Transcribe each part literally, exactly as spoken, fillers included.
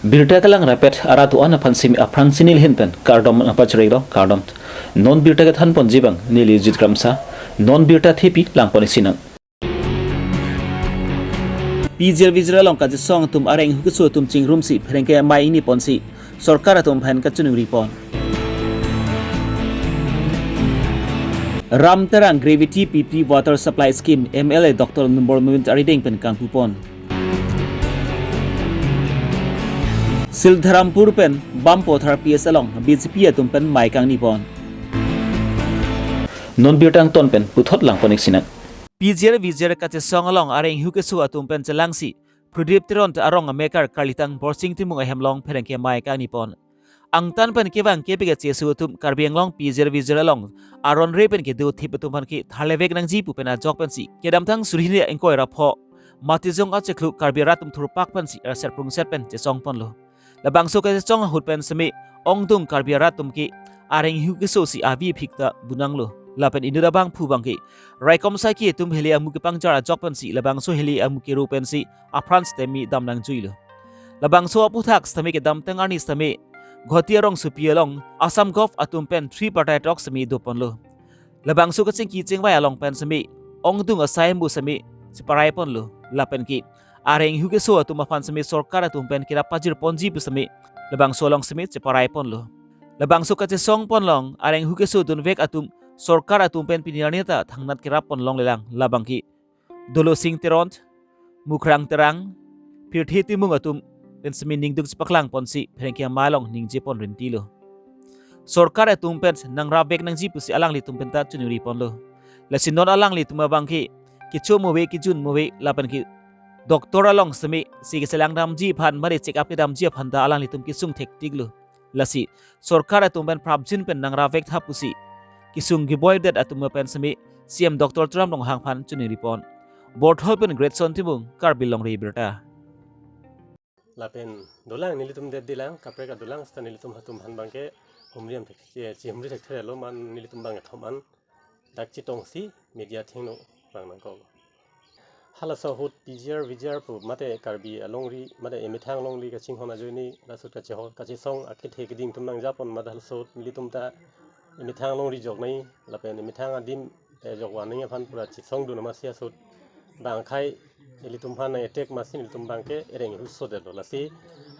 Birta kelang rapet arat do-an aphan simi aphrang si neli ahin pen kardom nangpachirilo, kardom. Non birta kethan ponji abang neli Jit Kramsa, non birta thepi lang pon isi nang. P G R V G R along kachesong atum areng hu keso atum chingrumsi pherangke amei ingni ponsi sorkar atum aphan kachiningri pon. Ram Terang Gravity P P Water Supply Scheme M L A Doctor Numbur Momin arideng pen kangpu pon. Sildharampur pen Bampothar P S along B J P atum pen mei kangni pon. Non birta angton pen puthot lang pon isi nang. P G R V G R kachesong along areng hu keso atum pen chelangsi Pradip Teron ta arong amekar Karlitang Borsing Timung ahem along pherangke amei kangni pon. Angtan pen kevang kepik acheso atum Karbi Anglong P G R V G R along aron re pen kedo thip atum aphan ke tharlevek nangji pu pen ajok pensi kedamtang suri hini ingkoi ra pho Matijong achiklo Karbi arat atum thurpak pensi arser prungset pen chesong ponlo. Labangso kachesong ahut pen simi ongdung Karbi arat atum ke areng hu keso si avi phik ta bunanglo. Lapen inut abangphu abang ke raikom saiki atum heli amu kepangjar ajok pensi labangso heli amu kero pensi aphrang sitame dam nangjuilo. Labangso aphuthak sitame kedamtang arni sitame Guwahati arongsopi along Assam Gov atum pen tripartite talk sitame do ponlo. Labangso kachingki chingvai along pen sitame ongdung asai ambu sitame cheparai ponlo. Lapen ke areng hu keso atum aphan sitame sorkar atum pen kerap pajir ponji pu sitame labangso along sitame cheparai ponlo. Labangso kachesong pon along areng hu keso dunvek atum sorkar atum pen pini arni ta thangnat kerap pon longlelang, labang ke Dolosing Teron, Mukrang Terang, Pirthe Timung atum pen sitame ningduk chepaklang ponsi pherangke amei along ningje pon rintilo. Sorkar atum pen nangrapvek nangji pusi alanglitum pen ta chiningri ponlo. Lasi non alanglitum abang ke kecho mo ave, kejun mo ave, lapen ke doctor along sitame si keselang damji aphan mari check up kedamji aphan ta alanglitum kesung thektiklo. Lasi sorkar atum pen prapjin pen nangrapvek tha pusi kesung keboi det atum pen sitame C M Doctor Tuliram Ronghang aphan chiningri pon. Borthol pen Greatson Timung, Karbi Longri Abirta. Lapen dolang nelitum det dilang, kaprek adolang seta nelitum atum aphan abang ke humri am thek, eh, chihumri thekthe lo, man nelitum abang kethom an dak chetongsi media athengno vang nangkok. Halaso ahut P G R V G R pu mate Karbi alongri, mate emethang alongri kachinghon ajoine, laso ahut kachehok, kachesong akethe keding atum nangjapon, mate halaso ahut nelitum ta emethang alongri jok nangji, lapen emethang adim, eh, jok van nangji aphan pura chesongdun amatsi laso ahut bang akhei nelitum aphan nang-attack amatsi nelitum abang ke areng hu keso detlo. Lasi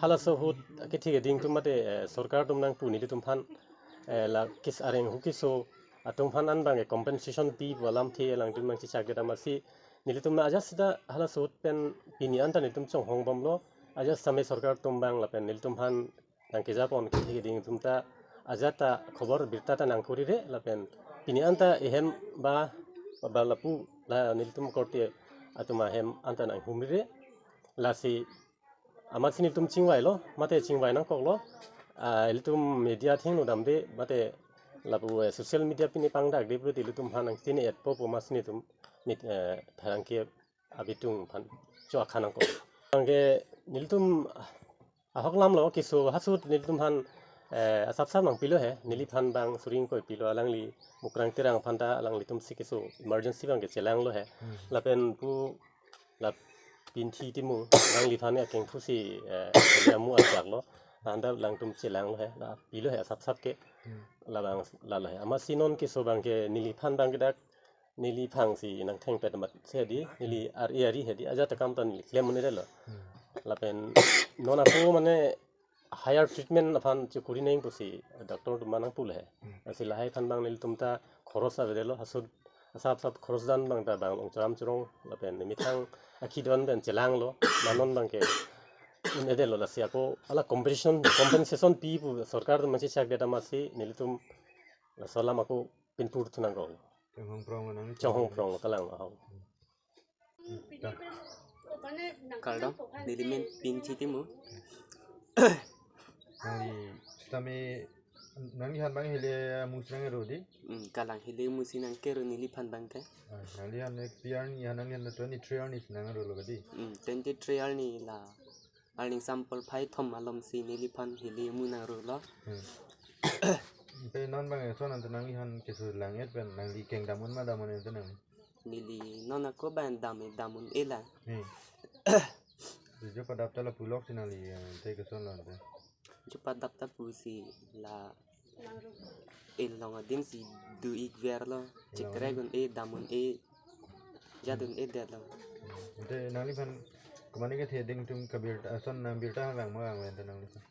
halaso ahut akethe keding atum mate, eh, sorkar atum nangpu nelitum aphan, eh, la kes areng hu keso atum aphan an abang ke compensation pi pu alamthe alangtum nangchechak det amatsi nelitum ajat seta halaso ahut pen pini an ta nelitum chonghong bomlo, ajat sitame sorkar atum abang lapen nelitum aphan nangkejapon akethe keding atum ta ajat ta khobor birta ta nangkurire, lapen pini an ta ehem ba, ba lapu la nelitum korte atum ahem an ta nanghumrire. Lasi amatsi nelitum chingvailo, mate chingvai nangkoklo. Ah, ilitum media athengno damde, mate lapu, eh, social media pine pangdakde pulote ilitum aphan nangchini-etpo pu amatsi nelitum mit, eh, pherangke abitung aphan cho akhan nangkok. Anke nelitum ahok lamlo keso halaso ahut nelitum aphan, eh, asapsap nangpilo he, neliphan abang suri ingkoi pilo, alangli Mukrang Terang aphan ta alanglitum si keso emergency abang ke chelanglo he. Hmm. Lapen pu la Pinthi Timung, alangliphan akengphu si, eh, amu ajaklo. Anta alangtum chelanglo he, la pilo he asapsap ke. Hmm. Labang lalo he. Amatsi non keso abang ke neliphan abang ke dak neli phang si nangthengpet amatsi hedi, neli ar-e ari hedi, ajat akam ta neli klem un-edetlo. Hmm. Lapen non ako mane higher treatment aphan chekuri nang pusi doctor atum nangpulo he. Hmm. Lasi lahai aphan abang nelitum ta khoros avedetlo, halaso ahut asapsap khoros dan abang ta abang ongchram chorong, lapen emethang akhi don pen chelanglo, la non abang ke un-edetlo, lasi ako hala compensation, compensation pi pu sorkar atum nangchechak det amatsi nelitum laso alam ako pinpur thu nangkok. Chonghong prong nang. Chonghong prong kalang ahok. Kardom, neli men Pinthi Timung. Nangli sitame nangliphan abang heli amu si nang-ero di? Hmm, kalang, heli amu si nangkero neliphan abang ke. Ah, nangliphan ne P R ni han nangli twenty-three arni si nang-erolo kedi? Hmm, twenty-three arni la arni sampol phai thom alom si neliphan heli amu nangrolo. Hmm. Te non abang eson anta nangliphan keso lang-et pen nangli keng dam un ma dam un-e anta nang? Neli non ako abang dam-e dam un-e lang. Hmm. Jopadap ta lapulo si nangli, eh, te koson lo te? Jopadap ta pusi la ilong adim si do-ik verlo, chekrek un-e, dam un-e, jat un-edetlo. Te nangliphan komatne kethe ding atum kabirta, ason nang birta vang ma vangve te nangliphan?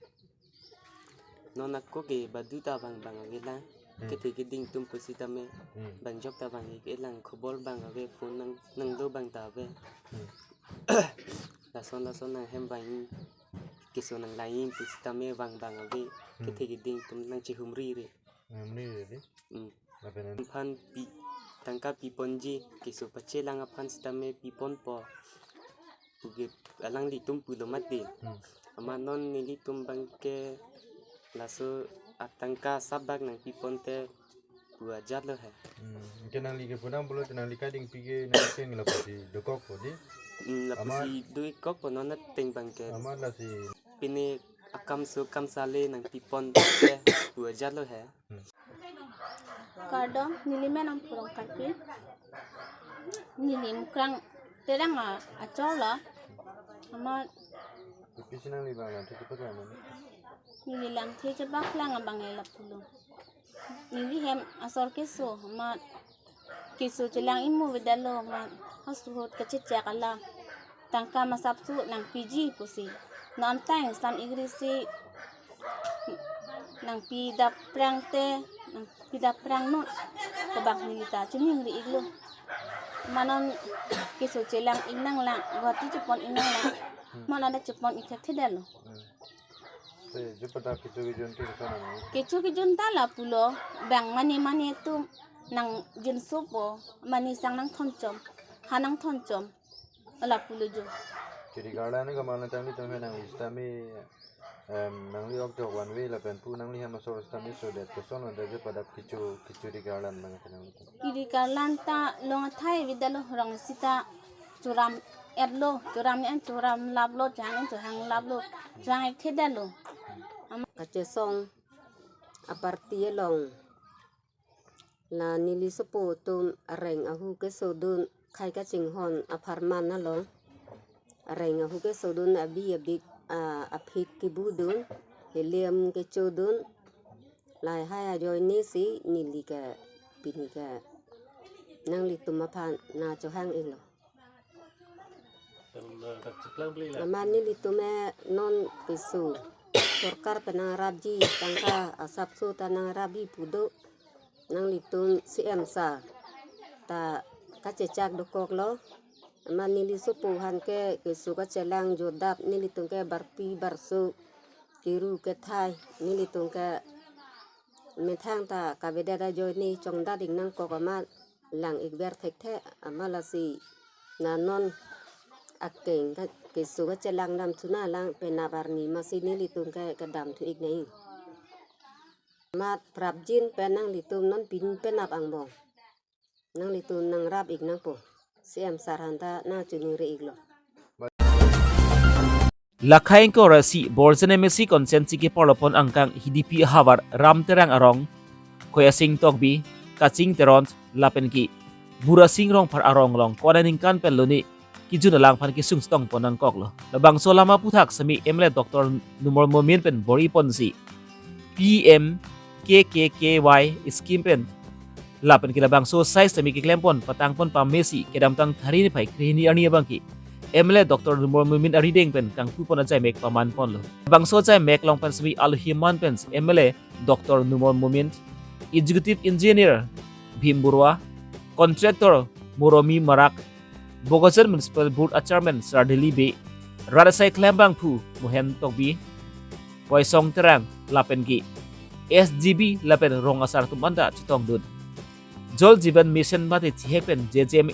Non ako ke badu ta vang vang ave lang. Hmm. Kethe keding atum pusitame. Hmm. Bang jok ta vang-ik-e lang, khobor vang ave, phone nang, nangdo vang ta ave. Hmm. Lason lason nanghem vang-i, keso nanglang-i pusitame vang vang ave. Hmm. Kethe keding atum nangchihumri re. Nangchihumri re di? Hmm. Lapen an- Aphan pi, tangka piponji, keso pachelang aphan sitame piponpo pu ke alanglitum pulo mati. Hmm. Amat non nelitum abang ke laso atangka sabak nangpipon te pu ajatlo he. Hmm. Ke nangli ke pudam pulo te nangli kadingpi ke nangli ke lapusi dokokpo di? Hmm, lapusi Amat do-ikkokpo non ateng abang ke. Amat lasi. Pine akam so kam sale nangpipon te pu ajatlo he. Kardom, neli men Amphu Rongkarpi. Neli Mukrang Terang a, achor lo. Amat Kopi si nangli abang lamthe chepaklang mane? Neli lamthe chepaklang abang ke lapulo. Neli hem asor keso, amat keso chelang-ik mo avedetlo, amat household kachechak alam. Tangka masap su nangpiji pusi. Non amtang sam igri si nangpidap prang te, nangpidap prang non. Kebak neli ta choningri-iklo. Amat non keso chelang-ik nanglang, Guwahati chepon-ik nanglang. Amat non ta chepon-ik thekthedetlo. Hmm. Te, jopadap kecho kejun ke koson lo? Kecho kejun ta lapulo, bang mane mane atum nangjinsopo, mane sang nangthonchom, ha nangthonchom. Lapulo jo. Chiri karlan ni kamal tangli tanghe nangli sitame, em, nangli ok jok one way lapen pu nangli hem asor sitame sodet koson lo te jopadap kecho, kechiri karlan abang ke nangli? Kiri karlan ta long athai avedetlo, rong sita churam-etlo, churam-en churamlaplo, chehang-en chehanglaplo, chehang-ik thedetlo. Amat kachesong a-party along la neli sopo atum areng ahu kesodun, khai kachinghon apharman along areng ahu kesodun, abi abik, a, aphit kebudun, hilem kechodun, lahai ajoine si neli ke pini ke nanglitum aphan nangchohang-iklo. Amat nelitum ke non keso sorkar pen nangrapji tangka asapso ta nangrapji pu do, nanglitum C M sir ta kachechak dokoklo. Amat neli sopo aphan ke keso kachelang jodap, nelitum ke barpi barso, keru kethai, nelitum ke methang ta kavedet ajoine chongdat-ik nangkok amat lang-ik ver thekthe, amat lasi na non akeng ka keso kachelang dam thu nanglang, penap arni masi nelitum ke kedam thu-ik nai. Amat prapjin pen nanglitum non pini penap angbong nanglitum nangrap-ik nangpo. C M sir aphan ta nangchoningri-iklo. Lakhai ingkoi ra isi Borjan M A C constituency keparlopon angkang Hidipi ahavar Ram Terang arong, Khoyasing Tokbi, Kaching Teron lapen ke Burasing Rongphar arong along konat aningkan pen lone kejun alang aphan kesung chetongpon nangkoklo. Labangso alam aphuthak sitame M L A Doctor Numal Momin pen bor-iponsi P M K K K Y scheme pen lapen ke labangso asai sitame keklempon patangpon pamesi kedamtang Tharni niphai krehini arni abang ke M L A Doctor Numal Momin arideng pen kangpupon ajaimek pamanponlo. Labangso ajaimek along pen sitame alohi aman pen M L A Doctor Numal Momin, Executive Engineer Bhim Baruah, Contractor Moromi Marak, Bokajan Municipal Board a Chairman Sardili Bey, rat asai klembangphu Mohen Tokbi, Khoyasing Terang lapen ke S G B lapen rong asar atum anta chetongdun. Jal Jeevan Mission mate chihek pen J J M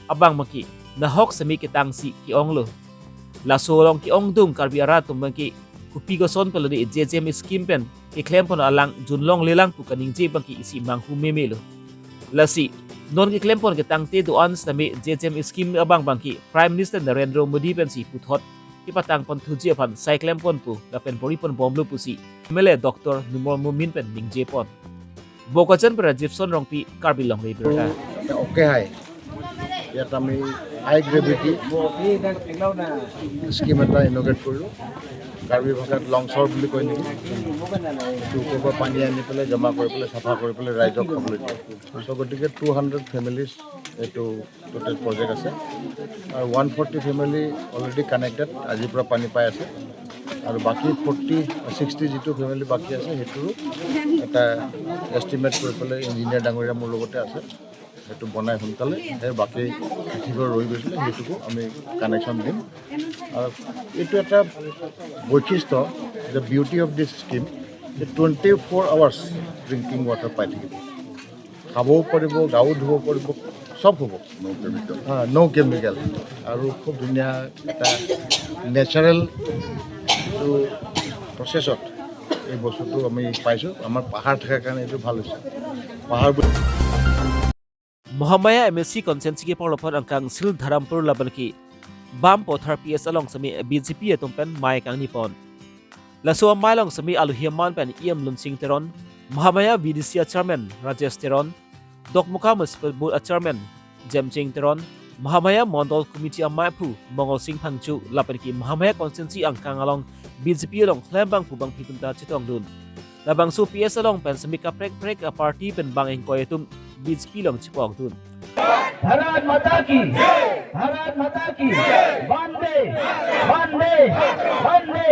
abang abang ke nahok sitame ketangsi ke-onglo. Laso along ke-ongdung Karbi arat atum abang ke kopi koson pen lone J J M scheme pen keklempon alang junlonglelang pu kaningje abang ke isi manghu memelo. Lasi non keklempon ketangte do-an sitame J J M scheme abang abang ke Prime Minister Narendra Modi pensi puthot kepatangpon thuji aphan sai klemponpo lapen bor-iponbomlo pusi M L A Doctor Numal Momin pen ningjepon. Bokajan pen Rajiv Son Rongpi, Karbi Longle Abirta. Okay hai. Ya tami high gravity scheme এটা integrate কৰিলোঁ। কাৰ্বি ভাষাত লংচৰ বুলি কয় নেকি? এইটো ওপৰৰ পৰা পানী আনি পেলাই জমা কৰি পেলাই চাফা কৰি পেলাই ৰাইজক খাবলৈ দিয়ে। চ' গতিকে টু হাণ্ড্ৰেড ফেমিলিজ এইটো টোটেল প্ৰজেক্ট আছে আৰু one forty family already connected, আজিৰ পৰা পানী পাই আছে। আৰু বাকী ফৰ্টি ছিক্সটি যিটো ফেমিলি বাকী আছে, সেইটোৰো এটা এষ্টিমেট কৰি পেলাই ইঞ্জিনিয়াৰ ডাঙৰীয়া মোৰ লগতে আছে, সেইটো বনাই সোনকালে সেই বাকী যিবোৰ ৰৈ গৈছিলে সেইটোকো আমি কানেকশ্যন দিম। আৰু এইটো এটা বৈশিষ্ট্য, the beauty of this scheme, যে twenty four hours drinking water পাই থাকিব, খাবও পাৰিব, গাও ধুব পাৰিব, চব হ'ব। হা, ন' কেমিকেল আৰু খুব ধুনীয়া এটা নেচাৰেল যিটো প্ৰচেছত এই বস্তুটো আমি পাইছোঁ। আমাৰ পাহাৰ থকাৰ কাৰণে এইটো ভাল হৈছে। পাহাৰবোৰ Mahamaya M A C constituency ke parlopon angkang Sil Dharampur labanki Bam Pothar P S along semi B J P atum pen mai kangni pon. Laso amai along semi aluhi aman pen E M Lunsing Teron, Mahamaya V D C a chairman Rajesh Teron, Dokmoka Municipal Board a chairman Jemching Teron, Mahamaya Mondol Committee amai aphu Mongol Sing Phangcho lapenki Mahamaya constituency angkang along B J P along klembang pu bangphi atum ta chetongdun. Labangso P S along pen semi kaprek prek a party pen bang ingkoi atum B J P along chepokdun. Bharat माता की, भारत माता की, वंदे, वंदे, वंदे।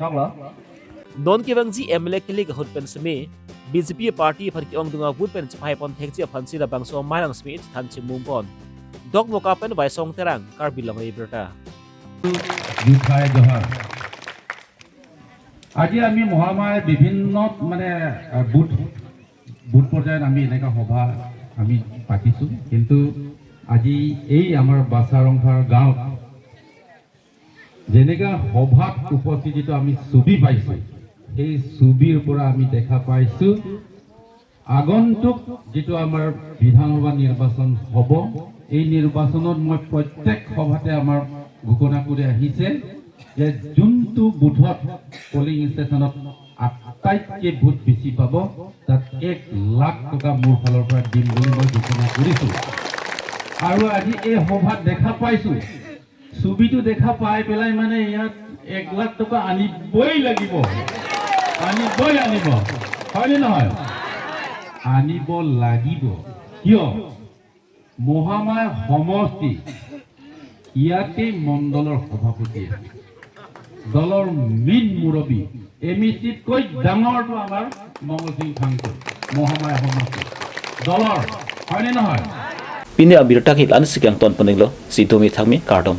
Toklo. Non kevangji M L A kilik ahut pen semi B J P party aphan ke-ongdung a vote pen chepai pon thekji aphan si labangso amai along semi than chimum pon. Dokmoka pen Waisong Terang, Karbi Longri Abirta. জুঠাই জহাৰ। আজি আমি মহামায়াৰ বিভিন্ন মানে আহ, booth booth পৰ্যায়ত আমি এনেকুৱা সভা আমি পাতিছোঁ, কিন্তু আজি এই আমাৰ বাছাৰংফাৰ গাঁৱত যেনেকা সভাত উপস্থিত যিটো আমি ছবি পাইছোঁ, সেই ছবিৰ পৰা আমি দেখা পাইছোঁ আগন্তুক যিটো আমাৰ বিধানসভা নিৰ্বাচন হ'ব, এই নিৰ্বাচনত মই প্ৰত্যেক সভাতে আমাৰ ঘোষণা কৰি আহিছে যে যোনটো বুথত, পলিং ষ্টেচনত আটাইতকৈ ভোট বেছি পাব, তাত এক লাখ টকা মোৰ ফালৰ পৰা দিম বুলি মই ঘোষণা কৰিছোঁ। আৰু আজি এই সভাত দেখা পাইছোঁ, ছবিটো দেখা পাই পেলাই মানে ইয়াত এক লাখ টকা আনিবই লাগিব, আনিবই আনিব, হয়নে নহয়? আনিব লাগিব। কিয়? মহামায়া সমষ্টি, ইয়াতেই মণ্ডলৰ সভাপতি আছে। দলৰ মেইন মুৰব্বী, এম ই চিতকৈ ডাঙৰটো আমাৰ মংগল সিং ফাংচু, মহামায়া সমষ্টি দলৰ, হয়নে নহয়? Pini abirta ke la-an si kangton poninglo, si domi thangmi kardom.